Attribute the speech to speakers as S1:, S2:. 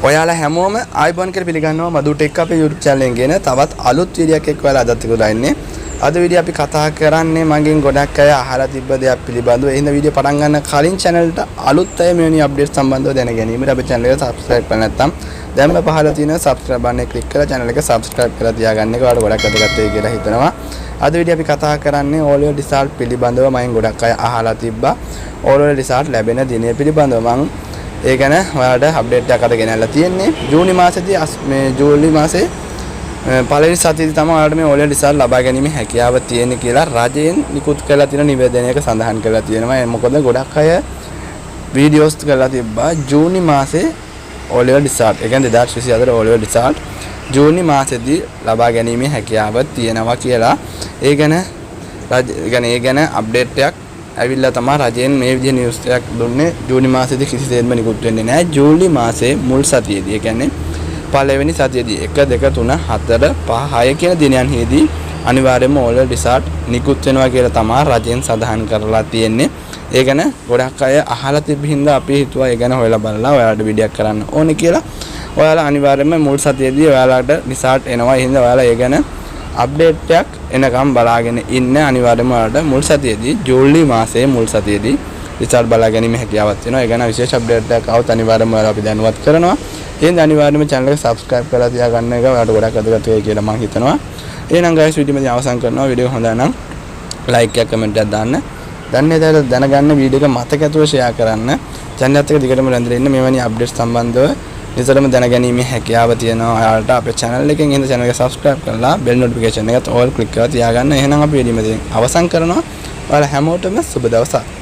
S1: ඔයාලා හැමෝම ආයුබෝවන් කියලා පිළිගන්නවා මధు ටෙක් අපේ YouTube channel එකෙන් ගෙන තවත් අලුත් වීඩියෝ එකක් එක්ක ඔයාලා අදත් එකතු ඉන්නේ. අද වීඩියෝ අපි කතා කරන්නේ මගෙන් ගොඩක් අය අහලා තිබ්බ දෙයක් පිළිබඳව. ඒ හින්දා වීඩියෝ පටන් ගන්න කලින් channel එකට අලුත් අය මෙවැනි අප්ඩේට් සම්බන්ධව දැන ගැනීමට අපේ channel එක subscribe කරලා නැත්නම් දැන්ම පහළ තියෙන subscribe බටන් එක ක්ලික් කරලා channel එක subscribe කරලා තියාගන්න එක ඔයාලට ගොඩක් වැදගත් වෙයි කියලා හිතනවා. අද වීඩියෝ අපි කතා කරන්නේ O level result පිළිබඳව. මගෙන් ගොඩක් අය අහලා තිබ්බා O level result ලැබෙන දිනය පිළිබඳව. මං ඒ ගැන ඔයාලට අප්ඩේට් එකක් අද ගෙනල්ලා තියෙන්නේ. ජූනි මාසෙදී, මේ ජූලි මාසේ පළවෙනි සතියේදී තමයි ඔයාලට මේ O level result ලබා ගැනීමේ හැකියාව තියෙන්නේ කියලා රජයෙන් නිකුත් කරලා තියෙන නිවේදනයක සඳහන් කරලා තියෙනවා. ඒ මොකද ගොඩක් අය වීඩියෝස් කරලා තිබ්බා ජූනි මාසේ O level result. ඒ කියන්නේ 2024 O level result ජූනි මාසෙදී ලබා ගැනීමේ හැකියාව තියෙනවා කියලා. ඒ ගැන රජ ඒ කියන්නේ ඒ ගැන අප්ඩේට් එකක් ඇවිල්ලා තමයි රජයෙන් මේ විදිහ නිවුස් එකක් දුන්නේ. ජූනි මාසෙදී කිසිසේත්ම නිකුත් වෙන්නේ නැහැ. ජූලි මාසේ මුල් සතියේදී, ඒ කියන්නේ පළවෙනි සතියේදී 1, 2, 3, 4, 5, 6 කියන දිනයන්හිදී අනිවාර්යයෙන්ම O level result නිකුත් වෙනවා කියලා තමයි රජයෙන් සඳහන් කරලා තියෙන්නේ. ඒ ගැන ගොඩක් අය අහලා තිබ්බ හින්දා අපි හිතුවා ඒ ගැන හොයලා බලලා ඔයාලට වීඩියෝ එකක් කරන්න ඕනේ කියලා. ඔයාලා අනිවාර්යයෙන්ම මුල් සතියේදී ඔයාලට රිසල්ට් එනවා. ඒ හින්දා ඔයාලා ඒ ගැන අප්ඩේට් එකක් එනකම් බලාගෙන ඉන්න. අනිවාර්යයෙන්ම ඔයාලට මුල් සතියේදී, ජූලි මාසයේ මුල් සතියේදී රිසල්ට් බලා ගැනීම හැකියාවක් තියෙනවා. ඒ ගැන විශේෂ අප්ඩේට් එකක් આવත් අනිවාර්යයෙන්ම ඔයාලා අපි දැනුවත් කරනවා. ඒ හින්දා අනිවාර්යයෙන්ම channel එක subscribe කරලා තියාගන්න එක ඔයාලට ගොඩක් වැදගත් වෙයි කියලා මම හිතනවා. එහෙනම් guys, video මම අවසන් කරනවා. වීඩියෝ හොඳ නම් ලයික් එකක්, කමෙන්ට් එකක් දාන්න. දන්නේ නැති දැනගන්න වීඩියෝ එක මතක ඇතුව ෂෙයා කරන්න. Channel එකත් එක්ක දිගටම රැඳිලා ඉන්න. මෙවැනි අප්ඩේට්ස් සම්බන්ධව නිතරම දැනගැනීමේ හැකියාව තියෙනවා ඔයාලට අපේ channel එකෙන්. එහෙනම් channel එක subscribe කරලා bell notification එකත් all click කරලා තියාගන්න. එහෙනම් අපි වීඩියෝ මෙතනින් අවසන් කරනවා. ඔයාලා හැමෝටම සුබ දවසක්.